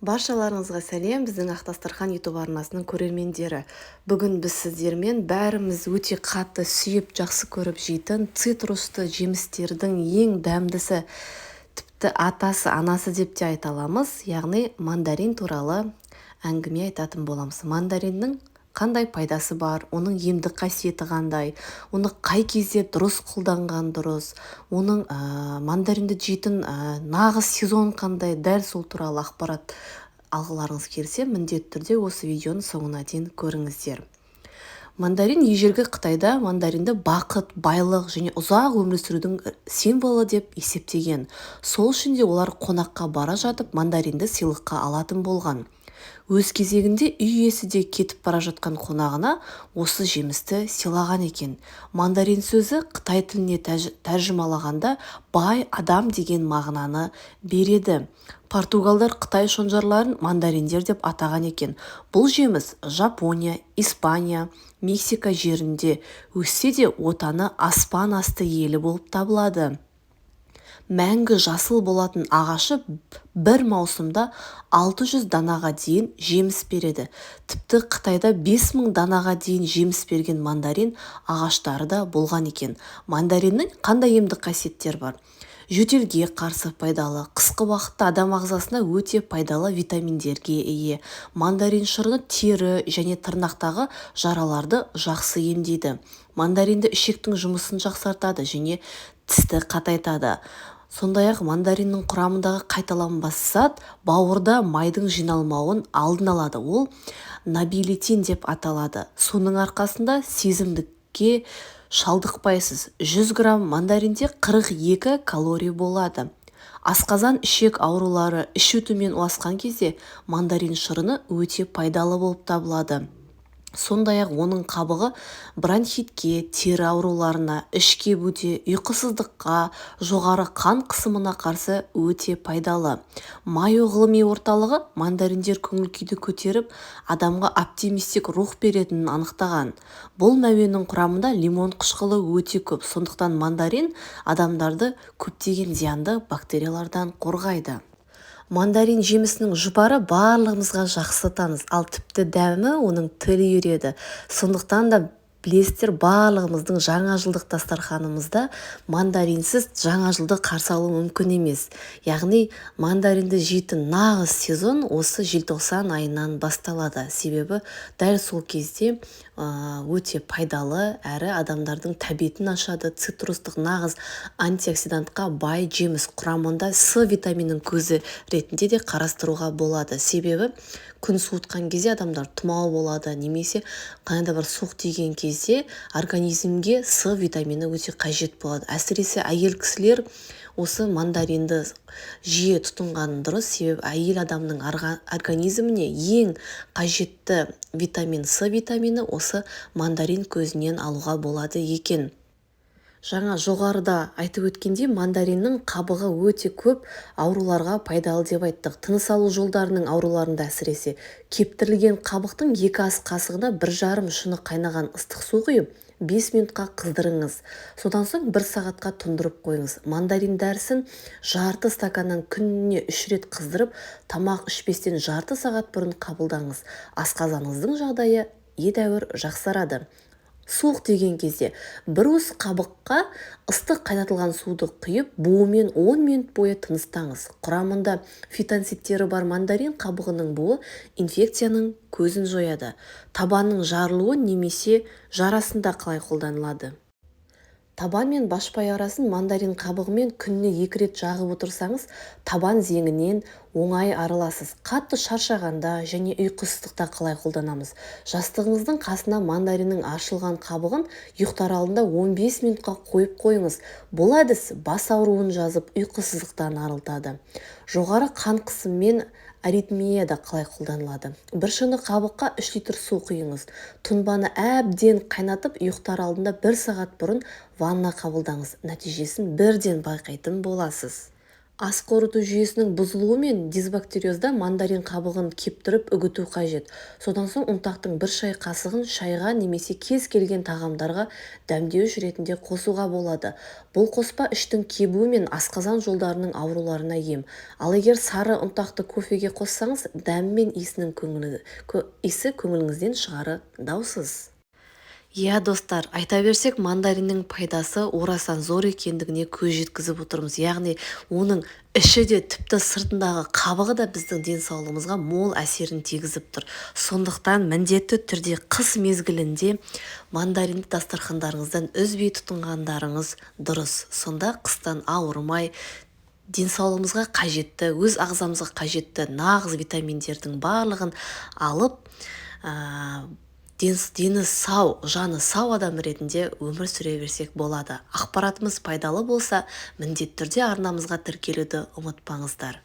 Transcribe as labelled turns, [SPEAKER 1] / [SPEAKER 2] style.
[SPEAKER 1] Баршаларыңызға сәлем, біздің Ақ дастархан YouTube арнасының көрермендері! Бүгін біз сіздермен бәріміз өте қатты сүйіп, жақсы көріп жейтін цитрусты жемістердің ең дәмдісі, тіпті атасы, анасы деп те айта аламыз, яғни мандарин туралы әңгіме айтатын боламыз. Мандариннің қандай пайдасы бар, оның емдік қасиеті қандай, оны қай кезде дұрыс қолданған дұрыс, оның мандаринді жейтін нағыз сезон қандай, дәл сол туралы ақпарат алғыларыңыз келсе, міндетті түрде осы видеоның соңына дейін көріңіздер. Мандарин: ежелгі Қытайда мандаринді бақыт, байлық және ұзақ өмір сүрудің символы деп есептеген. Сол үшін де олар қонаққа бара жатып мандаринді сыйлыққа алатын болған. Өз кезегінде үй иесі де кетіп бара жатқан қонағына осы жемісті сыйлаған екен. Мандарин сөзі қытай тіліне тәржімалағанда бай адам деген мағынаны береді. Португалдар қытай шонжарларын мандариндер деп атаған екен. Бұл жеміс Жапония, Испания, Мексика жерінде өссе де, отаны аспан асты елі болып табылады. Мәңгі жасыл болатын ағашы бір маусымда 600 данаға дейін жеміс береді. Тіпті Қытайда 5000 данаға дейін жеміс берген мандарин ағаштары да болған екен. Мандариннің қандай емдік қасиеттері бар? Жөтелге қарсы пайдалы, қысқы уақытта адам ағзасына өте пайдалы витаминдерге ие. Мандарин шырыны тері және тырнақтағы жараларды жақсы емдейді. Мандаринді ішектің жұмысын жақсартады және тісті қатайтады. Сондай-ақ мандариннің құрамындағы қайталанбас зат бауырда майдың жиналмауын алдын алады. Ол нобилитин деп аталады. Соның арқасында сезімдікке шалдықпайсыз. 100 грамм мандаринде 42 калорий болады. Асқазан, ішек аурулары, іш өтумен ұласқан кезде мандарин шырыны өте пайдалы болып табылады. Сондай-ақ оның қабығы бронхитке, тері ауруларына, іш кебуде, ұйқысыздыққа, жоғары қан қысымына қарсы өте пайдалы. Майо ғылыми орталығы мандариндер көңіл-күйді көтеріп, адамға оптимистік рух беретінін анықтаған. Бұл мәуеннің құрамында лимон қышқылы өте көп, сондықтан мандарин адамдарды көптеген зиянды бактериялардан қорғайды. Мандарин жемісінің жұпары барлығымызға жақсы таныс, ал тіпті дәмі оның тіл үйіреді. Сондықтан да, білесіздер, барлығымыздың жаңа жылдық дастарханымызда мандаринсіз жаңа жылды қарсы алу мүмкін емес. Яғни мандаринді жейтін нағыз сезон осы желтоқсан айынан басталады. Себебі дәл сол кезде өте пайдалы әрі адамдардың тәбетін ашады. Цитрустық нағыз антиоксидантқа бай жеміс, құрамында С витаминінің көзі ретінде де қарастыруға болады. Себебі күн суытқан кезде адамдар тұмау болады немесе қандай да бір суық тиген кезде организмге С витамині өте қажет болады. Әсіресе әйел кісілер осы мандаринді жиі тұтынғаны дұрыс, себебі әйел адамның организміне ең қажетті витамин С витамині осы мандарин көзінен алуға болады екен. Жаңа жоғарыда айтып өткендей, мандариннің қабығы өте көп ауруларға пайдалы деп айттық. Тыныс алу жолдарының ауруларында әсіресе. Кептірілген қабықтың 2 ас қасығына 1,5 шыны қайнаған ыстық су құйып, 5 минутқа қыздырыңыз. Содан соң 1 сағатқа тұндырып қойыңыз. Мандарин дәрісін жарты стаканнан күніне 3 рет қыздырып, тамақ ішпестен жарты сағат бұрын қабылдаңыз. Асқазаныңыздың жағдайы едәуір жақсарады. Суық деген кезде бір уыс қабыққа ыстық қайнатылған суды құйып, буымен 10 минут бойы тыныстаңыз. Құрамында фитонциттері бар мандарин қабығының буы инфекцияның көзін жояды. Табанның жарылуы немесе жарасында қалай қолданылады? Табан мен башпай арасын мандарин қабығымен күніне 2 рет жағып отырсаңыз, табан зеңінен оңай арыласыз. Қатты шаршағанда және ұйқысыздықта қалай қолданамыз? Жастығыңыздың қасына мандариннің аршылған қабығын ұйықтар алдында 15 минутқа қойып қойыңыз. Бұл әдіс бас ауруын жазып, ұйқысыздықтан арылтады. Жоғары қан қысымы мен аритмияда қалай қолданылады? Бір шыны қабыққа 3 литр су құйыңыз. Тұнбаны әбден қайнатып, ұйықтар алдында 1 сағат бұрын ванна қабылдаңыз. Нәтижесін бірден байқайтын боласыз. Ас қорыту жүйесінің бұзылуы мен дисбактериозда мандарин қабығын кептіріп үгіту қажет. Содан соң ұнтақтың бір шай қасығын шайға немесе кез келген тағамдарға дәмдеуіш ретінде қосуға болады. Бұл қоспа іштің кебуі мен асқазан жолдарының ауруларына ем. Ал егер сары ұнтақты кофеге қоссаңыз, дәмі мен иісі көңіліңізден шығары даусыз. Иә, достар, айта берсек, мандариннің пайдасы орасан зор екендігіне көз жеткізіп отырмыз. Яғни оның іші де, тіпті сыртындағы қабығы да біздің денсаулығымызға мол әсерін тигізіп тұр. Сондықтан міндетті түрде қыс мезгілінде мандаринді дастархандарыңыздан үзбей тұтынғандарыңыз дұрыс. Сонда қыстан ауырмай, денсаулығымызға қажетті, өз ағзамызға қажетті нағыз витаминдердің барлығын алып, дені сау, жаны сау адам ретінде өмір сүре берсек болады. Ақпаратымыз пайдалы болса, міндетті түрде арнамызға тіркелуді ұмытпаңыздар.